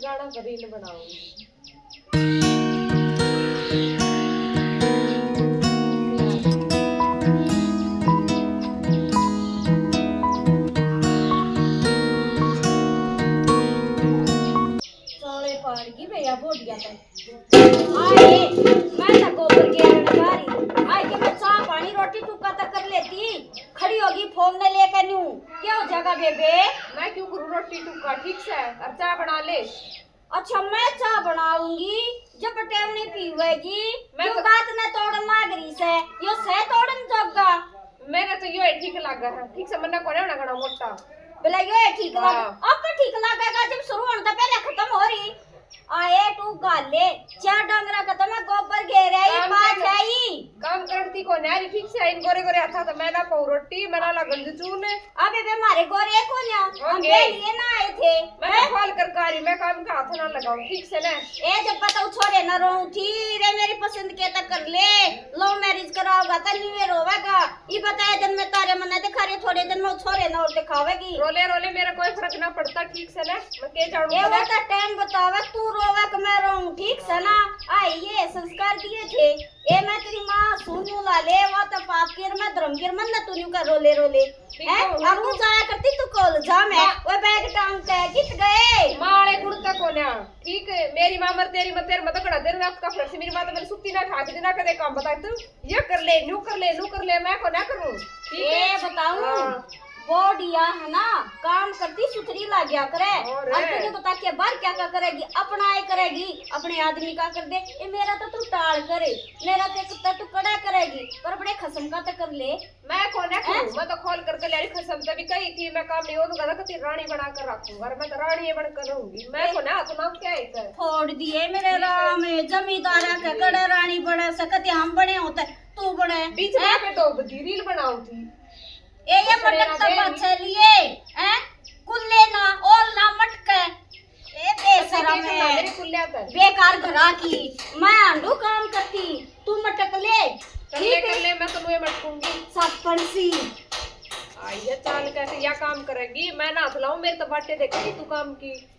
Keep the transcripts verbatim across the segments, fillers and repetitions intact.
गाना पर रील बनाऊंगी। साले पाड़ की भैया बोटिया पे। आए, मैं तो गोबर के रंडकारी। आए के मैं चाह पानी रोटी टुक्का तक कर लेती। खड़ी होगी फोन ने लेकर न्यू। क्या हो जाएगा बेबे? मैं क्यों करूँ रोटी टुक्का, ठीक से? और चाह बना ले। अच्छा, मैं चाह बनाऊंगी, जब पटेवनी पीवेगी। मैं क्यों तो बात ना तोड़न लाग रही से? यो से तोड़न जोगा। मैंने तो यो ही ठीक लागा है, ठीक से मन्ना कोने होना घना मोटा। बोला यो ही ठीक लागा। हाँ। अब ठीक लागेगा जब शुरू होने तो पहले खत्म हो रही। आए तू गाले, चार डंगरा का तो मैं गोबर घेर आई, काम पाँच कर, आई। काम करती को न्यारी ठीक से, इन गोरे गोरे हाथा तो मैं ना पाऊँ रोटी, मैं ना लगन दू चून। अबे बे मारे गोरे को ना, हम ओके। बे लिए ना आए थे। मैं तो हैं? कॉल कर कारी, मैं काम का हाथ ना लगाऊं, ठीक से ना? ए जब बताऊं छोरे ना रोऊं थी रे, मेरी पसंद के तक कर ले, लव मैरिज कराओगा तो न्यू ईयर होवेगा। ई बताए दिन में तारे मन्ने दिखा रहे, थोड़े दिन में वो छोरे ना और दिखावेगी। रोले रोले मेरा कोई फर्क ना पड़ता, ठीक से ना? मैं के जानू ए वो भला? तो टाइम बतावे, तू रोवे कि मैं रोऊं, ठीक से ना? आ ये संस्कार दिए थे। ए मैं तेरी माँ सुनू ला ले, वो तो पाप की और मैं धर्म की और, मन ना तू न्यू कर रोले रोले। ठीक हैं? है, और तू जाया करती तू कॉलेज में, माँ। वो बैग टांग के कित गए? माँ वाले गुण तक हो ना। ठीक है, मेरी माँ मर तेरी मर, तेरे मत घड़ा देर रात का फर्क से मेरी माँ तो मेरी सुत्ती ना ठाक देना, कदे काम बता तू। ये कर ले, न्यू कर ले, न्यू कर ले, मैं को ना करूँ। ठीक है? ए, बताऊँ? हाँ। बॉडिया है ना, काम करती सुथरी लाग्या करे। और और है। तुझे बता के बाहर क्या क्या करेगी, अपना आए करेगी, अपने आदमी का कर दे। ए, मेरा तो तू टाल करे, मेरा तो कुत्ता तू कड़ा करेगी, पर अपने खसम का तो कर ले। मैं को ना हैं? करूँ, मैं तो खोल करके ले रही खसम, तभी कही थी मैं काम नहीं होगा, तो तेरी रानी बना कर रखूंगा, और मैं तो रानी बन कर रहूंगी, मैं ए, को ना हाथ ना क्या है कर। फोड़ दिए मेरे ठीक है। राम, जमींदारा के कड़े रानी बने से, कदे हम बने होते, तू बने, बीच में हैं? पे तो बदी रील बनाओ थी। ए, ये मटक तो बच्चे लिए, हैं? कुल्ले ना, ओल ना मटके। ए, बेशरम है। मेरे कुल्ले पर। बेकार घरा की। मैं आंडू काम करती, तू मटक ले। कर ले, ठीक है? कर ले, मैं तो मुँह मटकूंगी। सापण सी। आ, ये चाल कैसे या काम करेगी? मैं ना हाथ लाऊं, मेरे तो बाटे देखेगी तू काम की।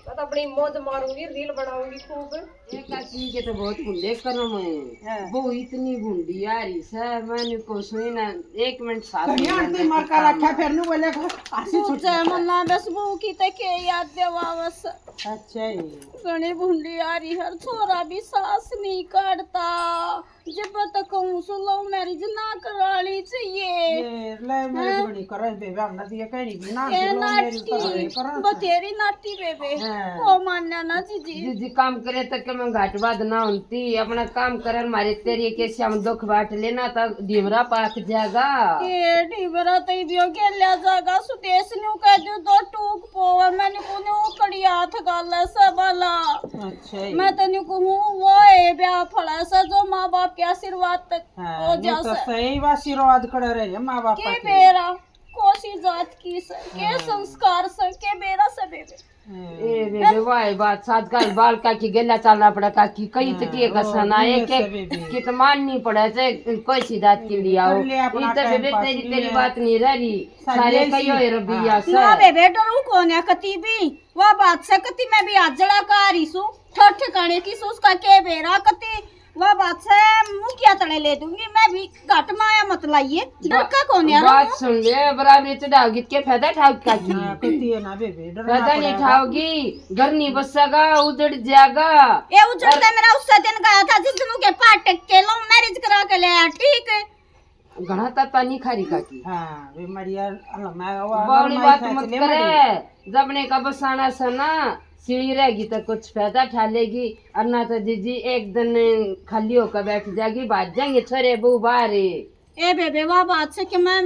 मैं तो अपनी मौज मारूंगी, रील बनाऊंगी खूब। ए काकी के तो बहुत भुंडे करम है। हाँ। वो इतनी भुंडी आ रही सै, मैंने को सुई ना एक मिनट साथ कहीं नहीं आंटी बंद मर का काम रखा, है। फिर नु बोले को आसी तू छुट जय जाता है। मन्ना बस बहू की ते के याद देवावस। अच्छा ही। घणी भुंडी आ रही है, छोरा भी सास नहीं काटता। जब तक कहूँ सो लव मैरिज ना करानी चाहिए। ये लव मैरिज हैं? बनी करे बेबे, हमने तो ये कहनी भी ना ये कि लव मैरिज नाटी, तो बनी करा। बतेरी नाटी बेबे। हैं। ओ मान्या ना जीजी। जीजी काम करे तो के मैं घाट बाद ना होती, अपना काम करे, मारे तेरी के श्याम दुख बाट लेना तो ढीबरा पाक जाएगा। ये ढीबरा तो ही बियो के ले जाएगा, सुदेश न्यू कह दू दो टूक पोवे, मैंने कोने उकड़ी हाथ गाला से बाला। अच्छा ही। मैं तो न्यू कहूँ, वो है ब्याह फला से जो माँ बाप के आशीर्वाद तक हाँ, हो नहीं जा तो से। सही आशीर्वाद खड़ा रहे माँ बाप के के। बेरा, कोसी जात की से, के हाँ। संस्कार से, के बेरा से बेबे। हाँ। ए बेबे, वाह बात, सात का बाल का की गेला चलना पड़ा, का की कई हाँ, तक ये ओ, कसना ये है के से बेबे। कित माननी पड़े से, कोई सी जात के लिए आओ। कर ले अपना इधर टाइम बेबे, पास तेरी, ले। तेरी बात नहीं रह रही। सारे सारे कई ऐसी। होए रबिया हाँ। से। ना बेबे, डरू कौन है कती भी? वह बात से कती मैं भी हाथ जड़ा का आ रही सू, ठोर ठिकाने की सू, उसका के बेरा कती। वह बात से मुखिया तले ले दूंगी मैं भी, घाट माया मत लाइए, डर बा-, का कौन यार बात हूँ। सुन ले, बराबरी चढ़ाओगी तो के फायदा ठाओगी काकी? हाँ, कती है ना बेबे, डरना फायदा नहीं पड़ेगा। ठाओगी, घर नहीं बसेगा, उजड़ जाएगा। ये उजड़ता और मेरा उससे दिन गया था जिस दिन के पाट के लव मैरिज करा के ले आया, ठीक है। घणा तत्ता नहीं खा रही काकी। हाँ, वे मरिया, अल्लाह, मैं, वो बावली अल्लाह बात माई मत खेच ले करे। मरी। जब ने का बसाना सा ना, सीढ़ी रहेगी तो कुछ फायदा ठा लेगी, और ना तो जीजी एक दिन खाली होकर बैठ जाएगी, भाग जाएंगे छोरे बहू बाहर। ए बेबे, वाह बात से कि मैं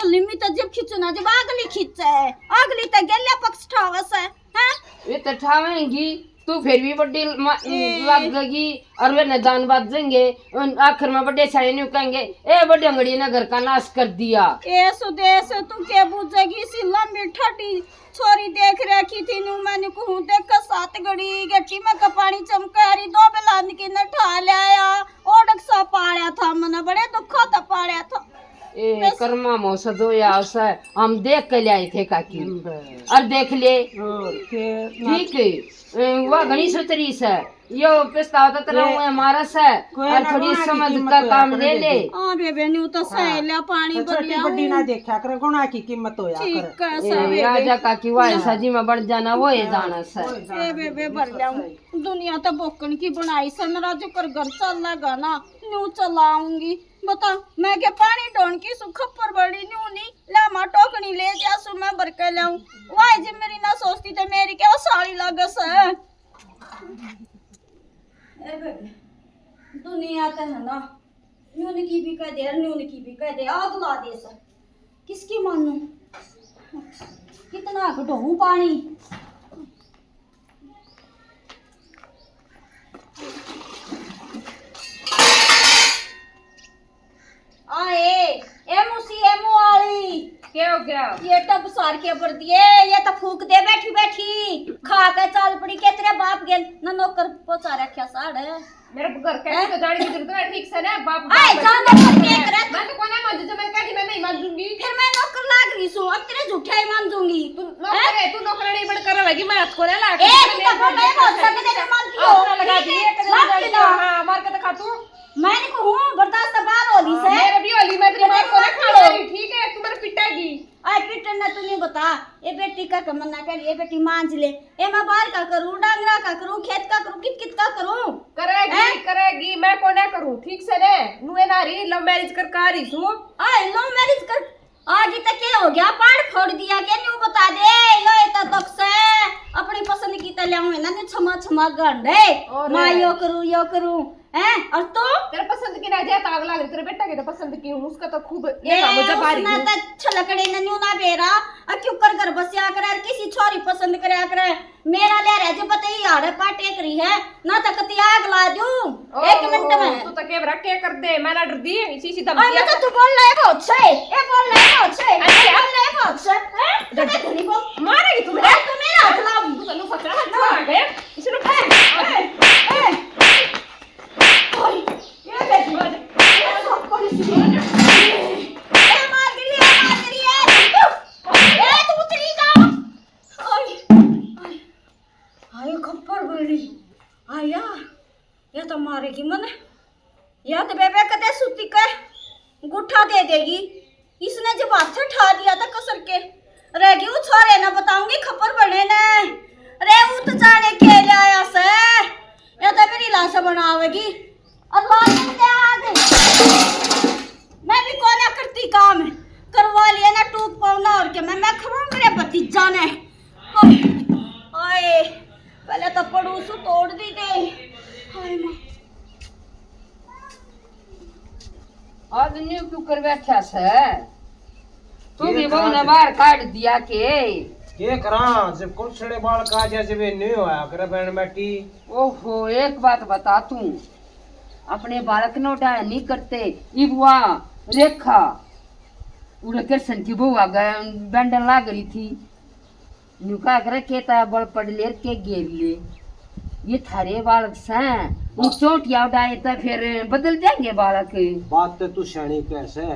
लिमी तो जब खींचू ना, जब अगली खींचे, अगली तो गेले पक्ष ठावे से, हैं? ये तो ठावेंगी, तू फिर भी बड़ी म-, ए। लगेगी, और वे न जान बाजेंगे, उन आखिर में बड़े सारे न्यू कहेंगे, "ए बड़े अंगड़ी ने घर का नाश कर दिया।" ए सुदेश, तू के बुझेगी, इसी लंबी ठड्डी छोरी देख रखी थी न्यू, मैंने कहूँ, "देख सात घड़ी गट्टी में का पानी चमका रही, दो बिलान की ने ठा लाया, ओडक सा पाया था, मने बड़े दुखा था पाया था।" ए, कर्मा में सजोया से, हम देख के ल्याए थे काकी। बस। और देख ले। और के ठीक है। ए, वह घणी सुथरी से। यो पछतावा तो तेरा ए, हुआ हमारा से। कोई और ना, थोड़ी गुणा की समझ कीमत का होया काम करे ले ले। बेटी। हाँ बेबे, न्यू तो हाँ। सहेल्या पानी तो छोटी बड़ी ना देखा करे, गुणा की कीमत होया करे। ठीक है, ए, सही राजा बेबे। काकी वाह, हाँ। सजी में बढ़ जाना, वो ही हाँ, जाना से। वो ही जाना ए बेबे, बेबे, भर न्यू तो ल्याऊं। सही। दुनिया तो बोकन की बनाई से, मेरा जो कर घर चल लगा ना, न्यू चलाऊंगी। बता, मैं के पानी ढोण की सु खप्पर बड़ी न्यू नी, ला मां टोकनी ले जा सु, मैं भर के ल्याऊं। वाह जी, मेरी ना सोचती तो मेरी के वो साली लागे से। ए बेबे, दुनिया तो है ना, न्यू की भी कह दे, न्यू की भी कह दे, आग ला दे से। किसकी मानू? कितना ढोऊं पानी। आए, एमू सी एमू वाली। क्या हो गया? ये टब सार के भर दिए, ये तो फूक दे बैठी बैठी। खा के चाल पड़ी के तेरे बाप गेल ना नौकर पोचा रखा साड़। मेरे घर के हैं? तो जाने की जरूरत है, ठीक से ना, बाप आए, बाप जाने पर के करे। मैं तो कोने मांजू, जो मैं कह दी, मैं नहीं मांजूंगी। फिर मैं नौकर लाग रही सू, अब तेरे झूठे ही मांजूंगी। तू नौकर हैं? है, तू नौकरानी बन कर रहेगी, मैं हाथ को ना लाग। ए, तू तो बोल रहे हो, सके तेरे मांजती हो। हाथ ना लगा दिए, कदम माफ लगा किया। दिया, हाँ, मार के दिखा तू। मैं नहीं कहूँ, बर्दाश्त तो बाहर हो रही हाँ, से। मेरे भी होली, मैं तेरी माँ को ना खा रही, ठीक है, तू मेरे पिटेगी। आए पिटन ना तू नहीं बता, ए बेटी का कमर ना कर, ए बेटी मांज ले, ए मैं बाहर का करूँ, डांगरा का करूँ, खेत का करूँ, कित कित का करूँ? करेगी, हैं? करेगी, मैं को ना करूँ, ठीक से ने, नुए ना रही, लव मैरिज कर का रही सू। आए लव मैरिज कर, आज तक के हो गया, पाड़ फोड़ दिया के न्यू बता दे, यो इतना दुख से, अपनी पसंद की तले हूँ ना, न्यू छमा छमा गंडे, और माँ यो करूँ, यो करूँ, हैं? और तू? तेरे पसंद की ना जाए तो आग लाग रही, तेरे बेटा के तो पसंद की हूँ, उसका तो खूब ए, लेना मुझे बारी उसने हूँ। तो छलकड़े ने न्यू ना बेरा, और क्यों कर घर बसिया करे, और किसी छोरी पसंद करया करे, मेरा ले रहा जो पता ही हाड़े पाटे करी है, ना तो कती आग ला दूं, ओ, एक मिनट में। तू तो के बरा के कर दे, मैं ना डर दी, इसी इसी और धमकी मैं तो तू बोल रहे बहुत से, ए बोल रहे बहुत से, अच्छा। बोल रहे बहुत से, हैं? तू तो घड़ी बोल। मारेगी तू, ए, तू मेरा हाथ लाओगी। तू तो नु फकरा हाथ आ गए, इसने ए, ए, ए। ओए, ये देख, ये सब कौन सी? ए, मार गिरी है, मार गिरी है। ए, तू उतरी जा। ओए, ओए। हाय, खप्पर बड़ी। आया, या तो मारेगी मने। या तो बेबे कदे सूती के गुट्ठा दे देगी। इसने जब हाथ ठा दिया था कसर के, रहेगी वो छोरे ना बताऊंगी खप्पर बने ने। रे वो तो जाने के ले आया से, या तो मेरी लाश बनावेगी। और लाश में क्या आ गई? मैं भी कोना करती काम, करवा लिया ना टूक पाऊंगा और क्या, मैं, मैं खवाऊं मेरे भतीजा ने। ओए, ओए, पहले तो पड़ूसू तोड़ दी दे। हाय माँ। आज न्यू क्यों कर बैठा से? तू के भी बहू ने बाहर काट दिया के? के करा, जब कुलछड़े बालक आ जा, जब ये न्यू होया करे बहन बेटी। ओहो, एक बात बता तू, अपने बालक नो डाया नहीं करते, इब वा रेखा उड़े कृष्ण की बहू आगे बैंडन लाग रही थी। न्यू का करे, के ता बल पड़ ले के गेर ले। ये थारे बालक सै, वो चोटिया उड़ाए तो फिर बदल जाएंगे बालक। बात तो तू सियाणी कह सै।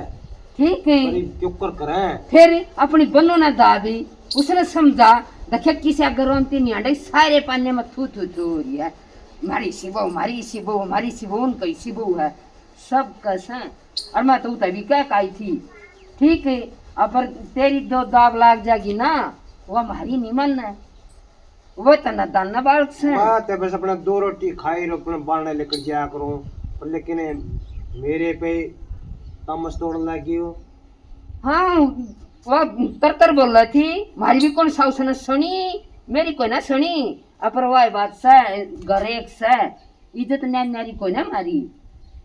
ठीक है। पर क्यों कर करे? फिर अपनी बन्नो ने दादी, उसने समझा, देखे किसी अगर रोनती नहीं आंडे, सारे पाने में थू थू थू हो रही है। मारी सी बहू, मारी सी बहू, मारी सी बहू, उनका ही सी बहू है। सब कस हैं। और मैं तो उतर भी कह काई थी। ठीक है, अब पर तेरी दो दाब लाग जाएगी ना, वो हमारी नहीं मन है। वो तना दाना बालक से। बात है बस अपना दो रोटी खाई रो, अपने बारने लेकर जाया करो। पर लेकिन मेरे पे तमस तोड़न लगी हो। हाँ, वो तर तर बोल रही थी, मारी भी कौन साउस ने सुनी, मेरी कोई ना सुनी। अपर वाह बात से, घर एक से, इज्जत न्यारी न्यारी कोई ना मारी।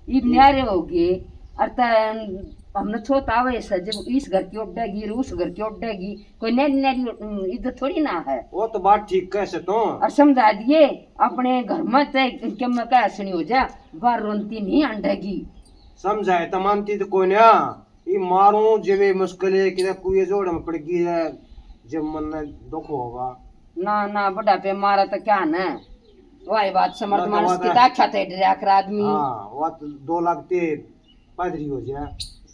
इब न्यारे हो गए, और त हमने छोत आवे से, जब इस घर की उड्डेगी, उस घर की उड्डेगी, कोई न्यारी न्यारी, उम, इज्जत थोड़ी ना है। वो तो बात ठीक कह से तो। और समझा दिए, अपने घर में ते के मैं कह सुनी हो जा, बाहर रोनती नहीं अंडेगी। समझाए तो मानती तो कोई ना। ई मारूं जिवे मुश्किल है, किधर कुए जोड़ में पड़ गई है, जब मन ने दुख होगा। ना, ना, बुढ़ापे मारा तो क्या न? वही बात से मर्द ना तो मानुस बात की है। ताख्या ते डरया कर आदमी। हाँ, वो तो दो लाख ते पादरी हो जाए।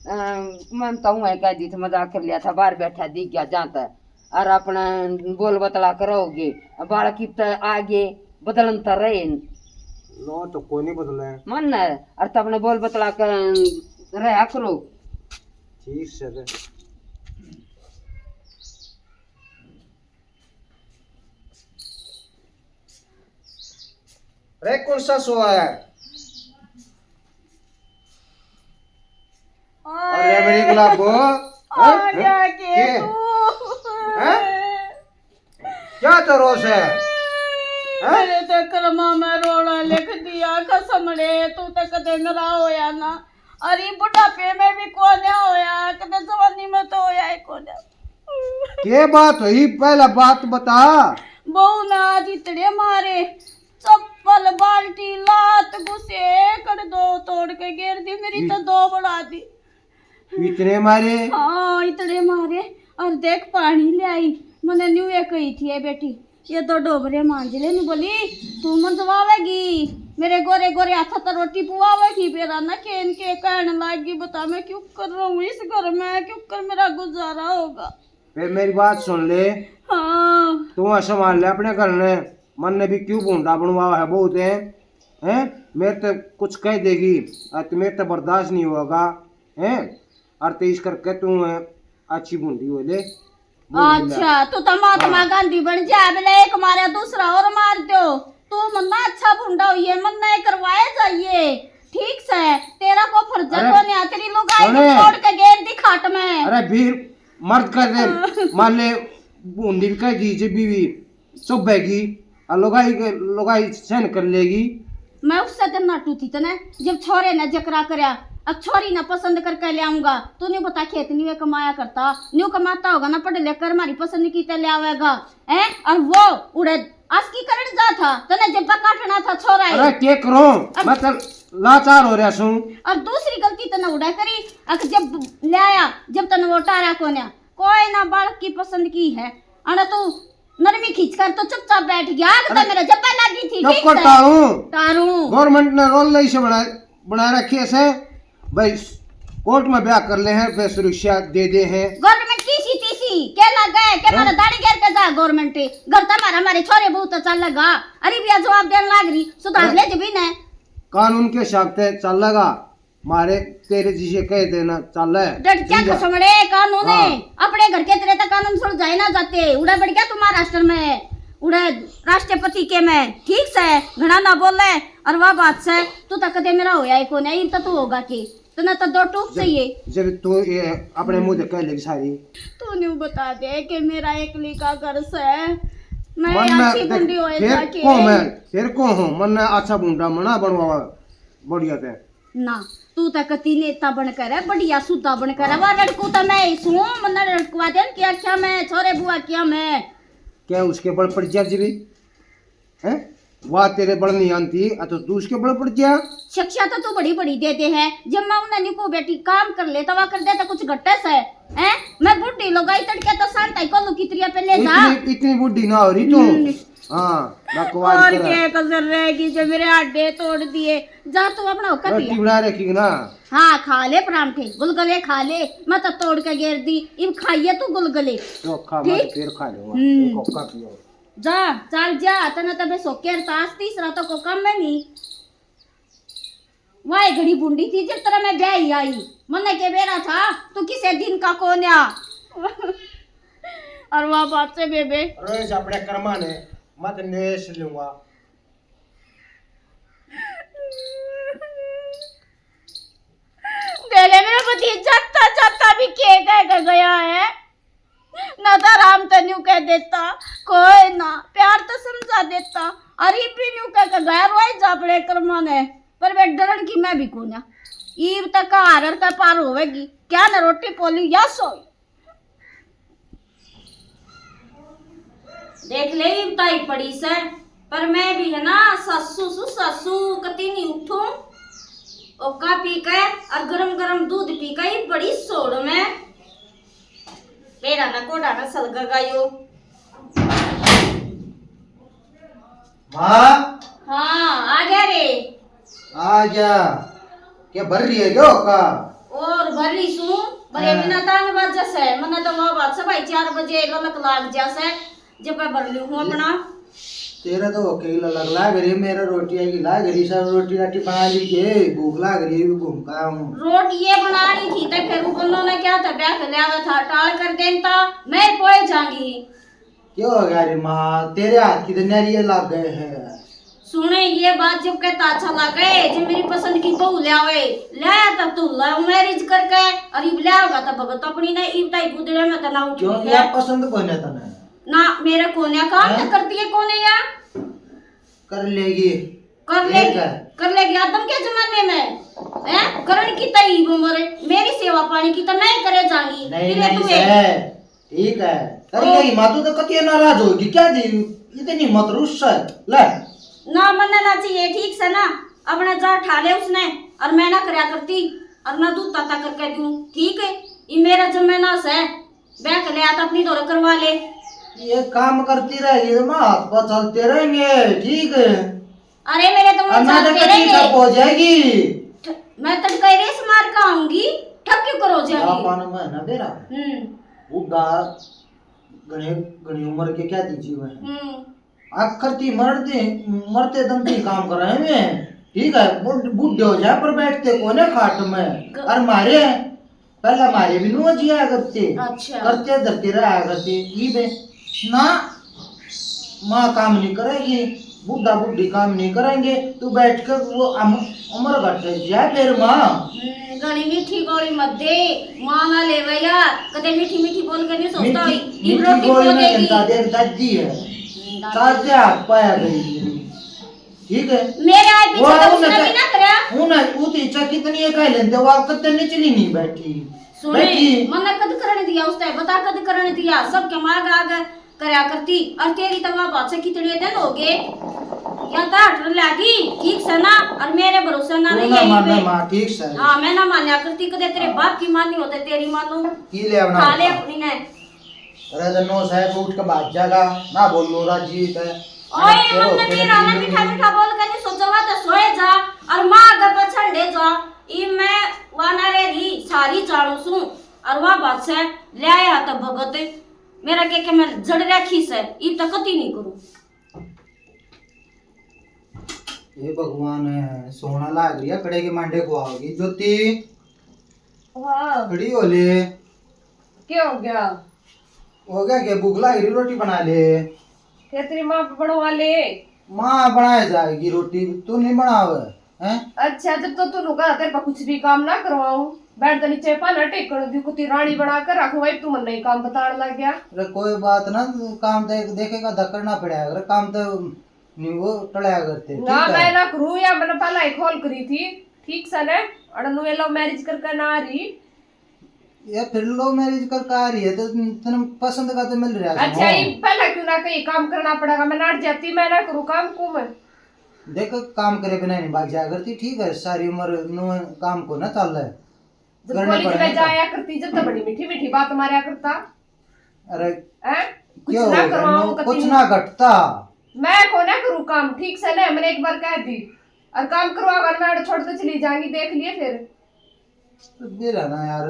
अ, मन तो हूँ कह दी थी, मजाक कर लिया था, बाहर बैठा दिख गया जाता। और अपना बोल बतला करोगे, बालक की तो आगे बदलन तो रहे। लो तो कोई नहीं बदले। मन है, और तो अपने बोल बतला कर रहा करो। ठीक से रे। रे, कौन सा सो है? अरे मेरी गुलाबो, आ हैं? गया के के? तू? हैं? क्या तो रोस है? हैं? मेरे तो करमा में रोना लिख दिया, कसम रे, तू तो कदे मेरा होया ना। अरे बुढ़ापे में भी कोन्या होया, कदे जवानी में तो होया ही कोन्या। के बात हुई, पहला बात बता। बहू ने आज इतने मारे, चप्पल, बाल्टी, लात, घुसे, कड़ दो तोड़ के गेर दी, मेरी तो दो बढ़ा दी। इतने मारे? हाँ, इतने मारे। और देख, पानी ले आई, मैंने न्यू ये कही थी, "ए बेटी, ये दो डोबरे मांज ले।" न्यू बोली, "तू मंजवावेगी, मेरे गोरे गोरे हाथा तो रोटी पुआवेगी।" बेरा ना खेन के कहने लागी, "बता, मैं क्यों कर रहा हूँ इस घर में, क्यों कर मेरा गुजारा होगा?" फिर मेरी बात सुन ले। हाँ। तू ऐसा मान ले अपने घर ने, मन ने भी क्यों भूंडा बनवा है बहुत है, हैं? मेरे ते कुछ कह देगी, और तो मेरे ते बर्दाश्त नहीं होगा, हैं? और तो इस करके तू, हैं, अच्छी भूंडी हो ले, बोल ले। अच्छा, तू तो महात्मा हाँ। गांधी बन जा, अब ले एक मारा दूसरा और मार दो। तू मन्ना अच्छा भूंडा हुई है, मन्ना ये करवाए जाइए। ठीक से, तेरा को फर्ज अरे, कोन्या, तेरी लुगाई सुने। छोड़ के गेर दी खाट में। अरे वीर, मर्द कर दे, हाँ। मान ले, बूंदी भी कह दी जे बीवी, चुभेगी, और लुगाई के, लुगाई सहन कर लेगी। मैं उससे तो नाटू थी तने, जब छोरे ने जकरा करया, अब छोरी ने पसंद करके ले आऊंगा। तू न्यू बता, खेत न्यू कमाया करता, न्यू कमाता होगा ना, पढ़ लेकर हमारी पसंद की ते ले आवेगा, हैं? और वो उड़े आस की करण जा था, तने जब्बा काटना था छोरा है। अरे के करूं, अब मैं तो लाचार हो रहा सूं। और दूसरी गलती तने उड़ा करी, अक जब ले आया, जब तने वो टारा कोन्या, कोई ना बालक की पसंद की है, अरे तू नरमी खींच कर तो चुपचाप बैठ गया, अरे तो मेरा जब्बा लागी थी, ठीक से? टारूं। टारूं। गवर्नमेंट ने रोल नहीं से बना, बना रखे से। भाई, कोर्ट में ब्याह कर ले हैं, फिर सुरक्षा दे दे हैं। गवर्नमेंट की सी तीसी के लग गए के हाँ? मारा दाढ़ी गिर के जा गवर्नमेंट। घर तो हमारा, हमारे छोरे बहुत अच्छा लगा। अरे भैया, जवाब देने लाग रही, सुधार अरे, ले जबी ने। कानून के हिसाब से चलेगा, मारे तेरे जिसे कह देना चले। डट क्या ठीक है? खसमड़े कानून है। हाँ। अपने घर के तेरे तक कानून सुलझाए ना जाते, उड़ा बढ़ गया तू महाराष्ट्र में, उड़ा राष्ट्रपति के में, ठीक से, घना ना बोले। और वह बात से, तू तो कदे मेरा होया ही कोन्या, इब तो तू होगा के? तन्ने तो दो टूक जब, चाहिए। जब तू ये अपने मुंह से कह लेगी सारी। तू न्यू बता दे कि मेरा एकली का घर से, मैं मन अच्छी देख, बुंडी होए फिर जाके। को मैं, फिर को हूँ, मन अच्छा भूंडा मना बनवा बढ़िया ते। ना, तू तो कती नेता बनकर है, बढ़िया सुधा बनकर है। हाँ। वा लड़कू तो मैं ही सूं, मन्ने लड़कवा दे, क्या, क्या मैं, छोरे बुआ क्या मैं? क्या उसके बल पड़ जा जी? हैं? वाह, तेरे बल नहीं आंती, आ तो तू उसके बल पड़ गया। शिक्षा तो तू बड़ी बड़ी दे दे है। जब मैं उन्हें निको बेटी काम कर ले, तवा कर दे तो कुछ घटे से, हैं? मैं बूढ़ी लुगाई तड़के तो शांत आई कोलू की तरिया पे ले जा। इतनी, इतनी बूढ़ी ना हो रही तू। हम्म। हाँ, बकवास और करे। क्या कसर रहेगी जो मेरे हड्डे तोड़ दिए? जा तू अपना औकात रोटी बना रखी ना। हाँ, खा ले परांठे, गुलगुले खा ले। मैं तो तोड़ के गेर दी, इब खाइए तू गुलगुले। चोखा मत ठीक? फिर खा लूंगा। हम्म। एक औकात पियो। जा, चल जा, तने तबे सोके तास तीसरा तो को काम है नहीं। वाह, घड़ी बुंडी थी जब तेरा मैं ब्याह ही आई। मन्ने के बेरा था, तू किसे दिन का कोन्या। और वह बात से बेबे। रोज अपने कर्मा ने मत नेश लूंगा। दे ले मेरा भतीजा, जाता जाता भी के कह के गया है। ना तो आराम तो न्यू कह देता, कोई ना, प्यार तो समझा देता। अरे भी न्यू कह के गया, रोई जा अपने कर्मा ने। पर वे डरण की मैं भी कोन्या। ईब तक हारर का पार होवेगी। क्या न रोटी पोली या सोई। देख ले, इब ताई पड़ी से, पर मैं भी है ना, सासू सु सासू, कती नहीं उठूं। ओका पी के और गरम गरम दूध पी के ही बड़ी सोड़ में। मेरा ना कोड़ा ना सलगा गायो। माँ। हाँ, आ गया रे। आ गया। क्या भर रही है क्या का? और भर ली सूं, भरे हाँ। बिना तान बाजा से, मन्ने तो वो बात से भाई चार बजे ललक लाग जा से, जब मैं भर ली हूँ अपना। तेरा तो ओके ही ललक लाग रही, मेरा रोटी की लाग रही, सब रोटी राटी बना ली के, भूख लाग रही है, भी घूम का हूँ। रोटी ये बनानी थी, तो फिर वो बन्नो ने क्या था, ब्याह के लिया था, टाल कर देता, मैं पोए जाऊंगी। क्यों हो गया रे माँ, तेरे हाथ की तो न्यारी लग गए है। सुने, ये बात जब कहता अच्छा लगे, जो मेरी पसंद की बहू ले आवे, लाया था तू लव मैरिज करके, और इब लाया होगा तो भगत अपनी ने, इब ताई गुदड़े में तो ना उठी क्यों है। यार, पसंद कोने तने? ना, मेरे कोने काम हैं? तो करती है कोने या? कर लेगी। कर लेगी, ठीक है। कर लेगी। आदम के जमाने में, हैं? करण की तई वो मरे, मेरी सेवा पानी की तो मैं ही करे जाऊंगी। नहीं, फिर नहीं तू सै, ठीक है। कर ओ। लेगी माँ, तू तो कतिया नाराज होगी क्या दी? इतनी मत रुस सै, ले। ना, मन्ने ना चाहिए, ठीक से ना। अपने जा ठा ले उसने, और मैं ना करया करती, और ना दूध ताता करके दूं, ठीक है? ये मेरा जमाना से। ब्याह कर ले, या तो अपनी धोरे करवा ले। ये काम करती रहेगी तो मैं हाथ पर चलते रहेंगे, ठीक है? अरे, मेरे तो और मैं चलते रहेंगे। हो जाएगी। ठ-, मैं तड़का रेस मार के आऊंगी, ठप क्यों करो जाएगी? जापान में है ना तेरा हम्म। बूढ़ा, घने, घनी उम्र के क्या दी जीवन है। हम्म। आखिर ती मरते, मरते दम ती काम कराए हुए हैं, ठीक है? बुढ़-, बूढ़े हो जाए पर बैठते कोने खाट में। ग- और मारे पहला मारे भी नुआ जिया करते, अच्छा। करते धरते रहा करते, ई बे ना, माँ काम नहीं करेगी, बूढ़ा बूढ़ी काम नहीं करेंगे, तू बैठ कर वो अम-, उम्र घट जा फिर माँ। हम्म, घणी मीठी गोली मत दे, माँ ना लेवे यार, कदे मीठी मीठी बोल के नहीं सोचता मीठी, हुई, मीठी रोटी गोली में बोलेगी। जनता देख दादी है, हम्म, दादी। साथ से हाथ पाया गई। ठीक है? मेरे आए पीछे वो तो उन्हें उसने भी ना करा। उन्हें वो तो इच्छा कितनी है कह लेते, वो आप कत्ते निचली नहीं बैठी। सुने, बैठी। मन्ने कद करण दिया उसने, बता कद करण दिया, सबके माग आग करया करती, और तेरी तो वहाँ बात से कितने दिन हो गए, या तो हट लागी, ठीक से ना, और मेरे भरोसे ना तू रही ना यहीं मानना पे। माँ, ठीक से। हाँ, मैं ना मान्या करती, कदे तेरे हाँ। बाप की मानी होते, तेरी मानू। की ले अपना खा ले अपना। अपनी ने। अरे तो नौ साहब उठ के भाग जाएगा, ना बोलो राजी ते। ओए, अरे, मन्ने तेरे तेरा ना मीठा मीठा बोल के नहीं सोचा हुआ तो सोए जा, और माँ अगर पछंडे जा, ई मैं वाना रे री सारी जानू सूं, और वहाँ बात से ले आया तो भगत, मेरा के, के मैं जड़ रखी से, ई तो कती नहीं करूँ। हे भगवान, सोना लाग रही है, कड़े के मांडे को आओगी। ज्योति, हाँ। खड़ी हो ले। क्या हो गया? हो गया के? भूख लाग रही, रोटी बना ले। क्या तेरी माँ बनवा ले? माँ बनाए जाएगी रोटी, तू नहीं बनावे, हैं? अच्छा, जब तो तू लुगा तेरे पे कुछ भी काम ना करवाऊं, बैठ तो नीचे पाला टेकण दी, कुती रानी बना कर रखूं, भाई तू मन नहीं काम बतान लग गया। अरे कोई बात ना, काम देख, देखेगा धक्कड़ ना पड़ा, अगर काम तो नहीं वो टलया करते, ना ठीक है? मैं ना करूँ या मैंने पहला ही खोल करी थी, ठीक से ना, और नुए लव मैरिज करके ना आ रही। ये फिर लव मैरिज करके आ रही है तो तने पसंद का तो मिल रहा है अच्छा, सुनो। ये पहला क्यों ना कहीं काम करना पड़ेगा, मैं नाट जाती, मैं ना करूँ काम को मैं। देख काम करे बिना नहीं भाग जाया करती, ठीक है? सारी उम्र नु काम को ना चल रहा है। जब करने कॉलेज पड़ेंगे में तो। जाया करती, जब तो बड़ी मीठी मीठी बात मारया करता। अरे हैं? कुछ क्यों ना हो गया? करवाऊं नो, कती कुछ नहीं। ना घटता। मैं को ना करूँ काम, ठीक से ना, मैंने एक बार कह दी। और काम करवाओगा ना, मैं छोड़ के चली जाऊंगी, देख लिए फिर। तो बेरा ना यार,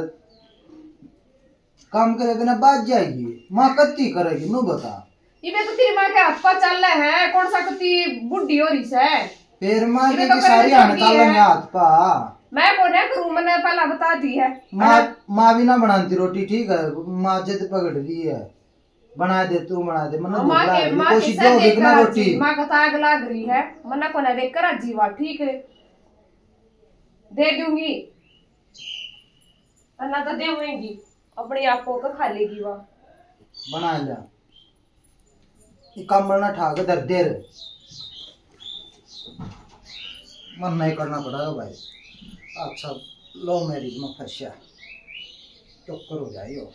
काम करे बिना बाज जाएगी, माँ कत्ती करेगी, नु बता। इबे तो तेरी माँ के हाथ पा चाले है, कौन सा कती बूढ़ी हो रही से। फिर माँ इबे के तो की सारी करनी हाथ पड़ती चालेंगे है। हाथ पा। मैं को ना करूँ, मैंने पहला बता दी है। माँ, माँ भी ना बनाती रोटी, ठीक है, माँ जिद पकड़ ली है, बना दे तू, बना दे, मैंने हाँ, भूख माँ लाग के, रही, माँ कोई के सीधे साथ हो गई देख ना कर रोटी। माँ को तो आग लाग रही है, मना को ना देख कर जीवा, ठीक है, दे दूंगी, अन्ना तो देवेंगी, अपने आप को खा लेगी वा। बना ले। ये कम्बल ना ठा के धर दे रे। मन नहीं करना पड़ेगा भाई। अच्छा, लव मैरिज में फंसा। चक्कर हो जाए यो।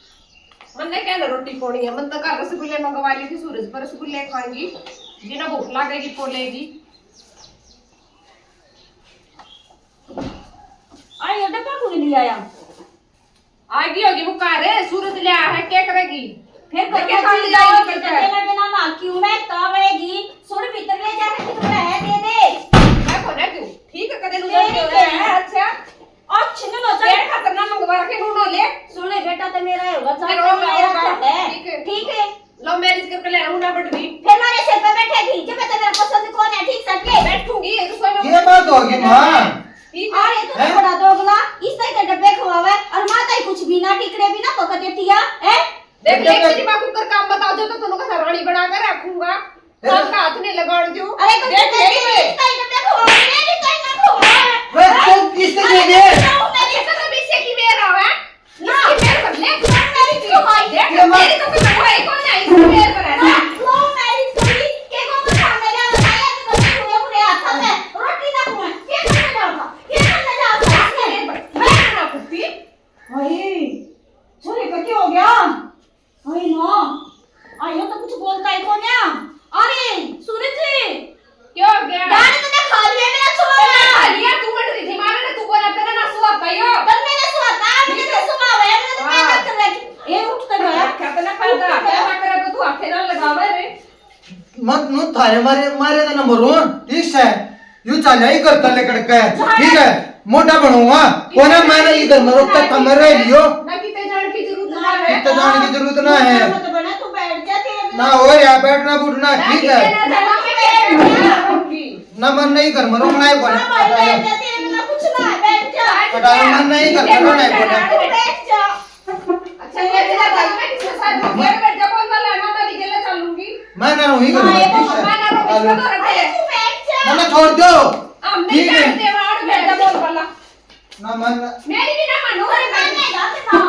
मन ने क्या ना रोटी पानी है, मन तो घर रसगुल्ले मंगवा ली थी सूरज पर, रसगुल्ले खाएंगी, जिन्हें भूख लागेगी पोलेगी। आई ये डब्बा क्यों नहीं ले आया? आगी होगी वो कार है, सूरज ले आया है, क्या करेगी? फिर घर देखे में खाली चली जाओ जाओगी, करके। तेरे बिना माँ क्यों मैं तावेगी? सुन भीतर ले जाके कितना है, दे दे। मैं को ना क्यों? ठीक है, कदे तेरी लुगाई के है, अच्छा। अच्छा, नो, नो, चल। तेरे खातर ना मंगवा तेरी माँ को कर काम बताओ जो तो दोनों का रानी बना कर रखूंगा। काम का हाथ नहीं लगाड़ दो। अरे तो देख, देख, मेरी देख। ताई का देखो, मेरी ताई का देखो। बस तुम किससे दे दे? मेरी तो तभी से की मेरा है। इसकी मेरे को ले, मेरी तो भाई है। मेरी तो कोई भाई कौन है? इसकी मेरे को रहना। Love marriage करी, के को तो सामने ले बताया कि बच्चे हुए पूरे हाथ में रोटी ना खाए। के करने जाओगा? के करने जाओगा? मैं ना कुत्ती। भाई, छोरे का क्या हो गया? अरे माँ, आयो तो कुछ बोलता ही कोन्या। अरे सूरज, क्या हो गया? गाड़ी तो खा लिया मेरा छोरा। खा लिया, तू मर रही थी, मारे ने तू को ना तेरा ना सुआ पायो। तब मैंने सुआ था, मैंने तो सुआ है, मैंने तो क्या कर रहा है? ए उठ कर गया। क्या तेरा फायदा? क्या करे तो तू आखे ना लगावे रे। मत नु थारे मारे मारे तो ना मरूं, ठीक से। यू चाल ही करता लेकर के, ठीक है। मोटा बनूंगा कोना, मैं ना इधर मरो तक मर रह लियो। ना कितने जान की जरूरत ना है। कितने जान की जरूरत ना है। मत बना, तू बैठ जा, तेरे बिना ना हो या बैठना उठना, ठीक है। ना मन नहीं कर मरो, मैं कोना। बैठ जा, तेरे बिना कुछ ना है, बैठ जा। हटा, मन नहीं कर मरो, नहीं कोना। तू बैठ जा। अच्छा, ये तेरा भाई, मैं किसके साथ दूंगी? अरे, मैं जब बोल वाला है, मैं तो अभी गेले चलूंगी। मैं ना रोही करूंगा, ठीक है? मैं ना रोही, इसको तो रख दे। अरे, तू बैठ जा। ना, ना, छोड़ दो। हम नहीं ठीक है। जानते, मैं और मैं जब बोल वाला। ना, मैं ना। मेरी भी ना मानो, अरे, मैं नहीं जाते ना।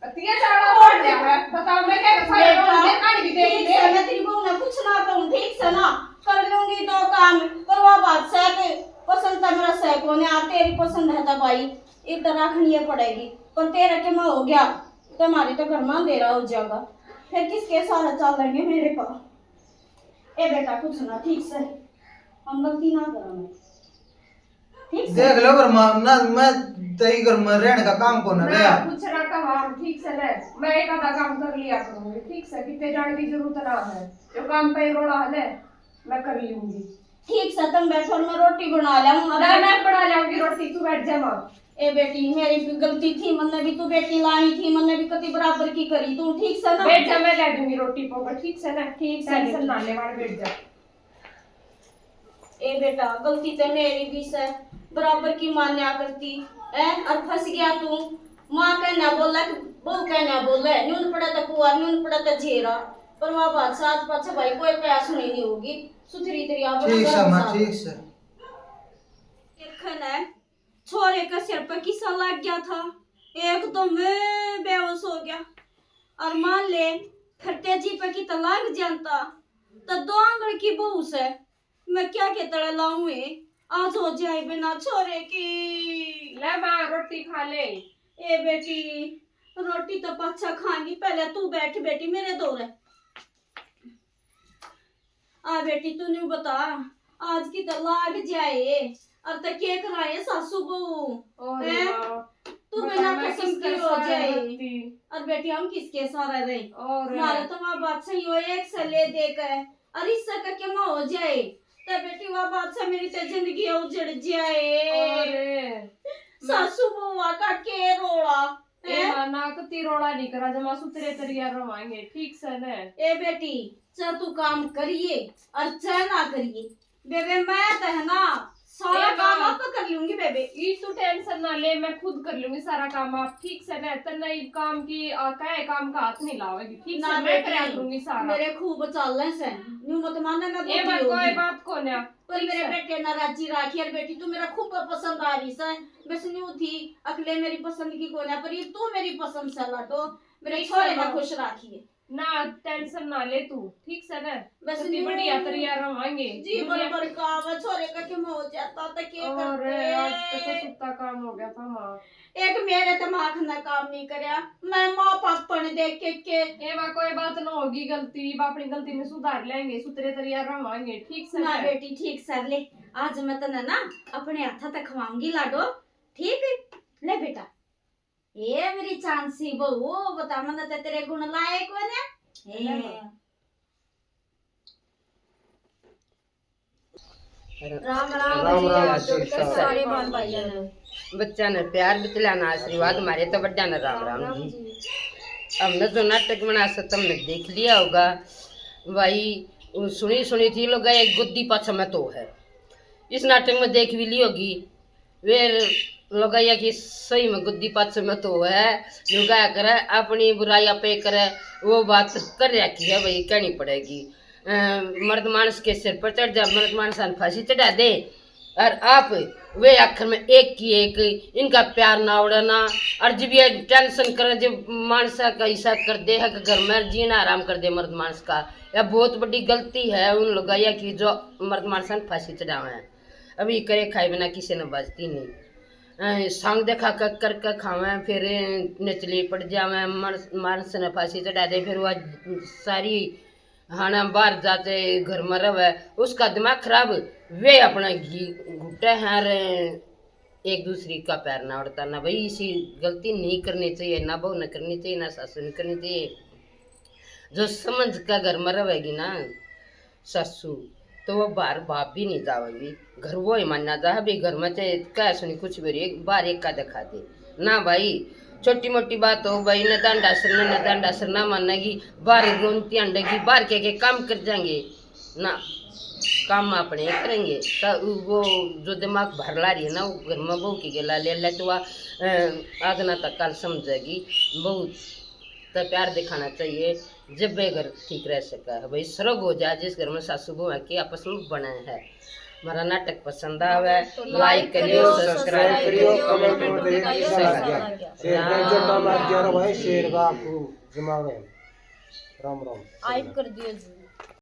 अतिया चाला बोल रहा है। बताओ, मैं क्या बताऊं? मैं कहानी भी देख ले। मैं तेरी बहू ने कुछ ना कहूं, ठीक से ना? कर लूंगी दो काम, पर वो बात से कि पसंद तो मेरा सह कोने, आ तेरी पसंद है तो भाई। इब तो रखनी ही पड़ेगी, पर तेरा के माँ हो गया तो हमारे तो घर में अंधेरा हो जाएगा, फिर किसके सहारे चलेंगे मेरे पा? ए बेटा, कुछ ना, ठीक से, हम गलती ना करेंगे, ठीक से। देख लो, पर माँ ना, मैं तई घर में रहने का काम को ना ना, रहा। कुछ ना काम, ठीक से रह, मैं एक आधा काम कर लिया करूंगी, ठीक से, कितने जाने की जरूरत ना है, जो काम पे रोड़ा है ना, मैं कर लूंगी। ठीक से, तुम बैठो, मैं रोटी बना लाऊं। ना, मैं बना लाऊंगी रोटी, तू बैठ जा माँ। ए बेटी, मेरी भी गलती थी, मन्ने भी तू बेटी लानी थी, मन्ने भी कति बराबर की करी तू, ठीक से ना? बैठ जा, मैं ला दूंगी रोटी पोकर, ठीक से ना? ठीक से, टेंशन ना ले, मार बैठ जा। ए बेटा, गलती तो मेरी भी से, बराबर की मान्या करती है, और फंस गया तू। माँ कहना बोला कि बहू कहना बोले, न्यून पड़ा तो कुआर, न्यून पड़ा तो झेरा। पर वह बात साथ पाछे भाई कोई कया सुनी नहीं होगी। सुथरी तेरी आप ठीक से माँ, ठीक से। देखन है, छोरे के सिर पे किसा लग गया था, एकदम बेहोश हो गया। और मान ले, फिर तेजी पे की तो लाग जानता, तो दो आंगल की बहू से मैं क्या के तले लाऊं है? आज हो जाए बिना छोरे की। ले माँ, रोटी खा ले। ए बेटी, रोटी तो पाछा खाएंगी, पहले तू बैठ बेटी मेरे दौरे। आ बेटी, तू न्यू बता, आज की तो लाग जाए, और तो के कराए सासू बहू? और हैं? माँ, तू बता, बिना मैं कसम किसके की हो सहारे जाए। रहती? और बेटी, हम किसके सहारे रहे? और हमारे तो माँ बात सही हो, एक से ले दे के, और इससे का के माँ हो जाए, तो बेटी, वह बात से मेरी तो जिंदगी उजड़ जाए। और सासू बहू का के रोला। ए हैं? माँ, ना कती रोला नहीं करा, जमा सुथरे तरिया रवांगे, ठीक से न? ए बेटी, चाहे तू काम करिए और चाहे ना करिए, बेबे, मैं तो है ना, सारा ए काम माँ, आप कर लूंगी बेबे। ई तू टेंशन ना ले, मैं खुद कर लूंगी सारा काम आप, ठीक से न? तन्ने इब काम की, आ, काहे काम का हाथ नहीं लावेगी, ठीक ना से? मैं बेटी, करा लूंगी सारा। मेरे खूब चाले से, न्यू मत माने, मैं ए बूढ़ी माँ, कोई होगी। बात को ना, पर ठीक मेरे से। बेटे ना राजी राखी, और बेटी, तू मेरा खूब पसंद आ रही से, बस न्यू थी, अकले मेरी पसंद की कोना, पर ये तू मेरी पसंद से लाडो, मेरे ठीक छोरे से ना माँ। खुश राखिए। ना टेंशन ना ले तू, ठीक से ना? बस कति न्यू बढ़िया तरिया रवांगे। जी, दुनिया बड़ बड़का आवे, छोरे का क्यों हो जाता तो के और करते? आज तक तो सुत्ता काम हो गया था माँ। एक मेरे दिमाग ने काम नहीं करया, मैं माँ पापा ने देख के के ए माँ, कोई बात ना होगी गलती, अब अपनी गलती ने सुधार लेंगे, सुथरे तरिया रवांगे, ठीक से ना ना? बेटी, ठीक सर ले, आज मैं तने ना अपने हाथा तक खवाऊंगी लाडो, ठीक? ले बेटा। ए मेरी चांसी बहू, बता, मन्ने तो तेरे गुण लाए कोने। ए। राम राम राम जी, राम आप जी, सबके सारे बहन भाइयों ने। बच्चा ने प्यार, बिचला ने आशीर्वाद, मारे तो बड्डा ने राम राम जी। हमने जो नाटक बना से तुमने देख लिया होगा भाई, सुनी सुनी थी लोग, एक गुद्दी पाछा में तो है। इस नाटक में देख भी ली होगी। वे लुगाइया की सही में गुद्दी पाछे में तो है, लुगाया करे अपनी बुराई आपे करे, वो बात कर रखी है भाई, कहनी पड़ेगी। अ, मर्द मानस के सिर पर चढ़ जा, मर्द मानस ने फांसी चढ़ा दे, और आप वे आखिर में एक की एक इनका प्यार ना उड़ाना, और जब ये टेंशन करे, जब मानसा का हिस्सा कर दे है कि घर में जीना आराम कर दे मर्द मानस का, यह बहुत बड़ी गलती है उन लुगाइया की जो मर्द मानस ने फांसी चढ़ावे हैं। अभी करे खाए बिना किसी ने बचती नहीं। अ, सांग देखा कर करके खावे, फिर नचली पड़ जावे, मानस ने फांसी चढ़ा दे, फिर वह सारी हाना बाहर जाते घर में रहे, उसका दिमाग खराब। वे अपना घी घुटे हैं और एक दूसरी का पैर ना उड़ता ना भाई, इसी गलती नहीं करनी चाहिए, ना बहू ने करनी चाहिए, ना सासू ने करनी चाहिए। जो समझ का घर में रहेगी ना सासू, तो वो बाहर भाप भी नहीं जावेगी। घर वो ही मान्या जा, अभी घर में चाहे कह सुनी कुछ भी रही, बाहर एक का दिखा दे ना भाई। छोटी मोटी बात हो भाई, न दांडा सरना, न दांडा सरना मानेगी, बाहर रोनती अंडेगी, बाहर के, के काम कर जाएंगे ना, काम अपने करेंगे। तो वो जो दिमाग भर ला रही है ना, वो घर में बहू की गला ले ले तो वह आगना तक काल समझेगी। बहू तो प्यार दिखाना चाहिए, जब वे घर ठीक रह सका है भाई। स्वर्ग हो जाए जिस घर में सासू बहू के आपस में बने है। हमारा नाटक पसंद आवे तो लाइक करियो, सब्सक्राइब करियो, कमेंट में बताइए कैसा लगा। शेर का जोटा मार दिया रे भाई, शेर का आपको जमावे। राम राम। आइब कर दियो जी।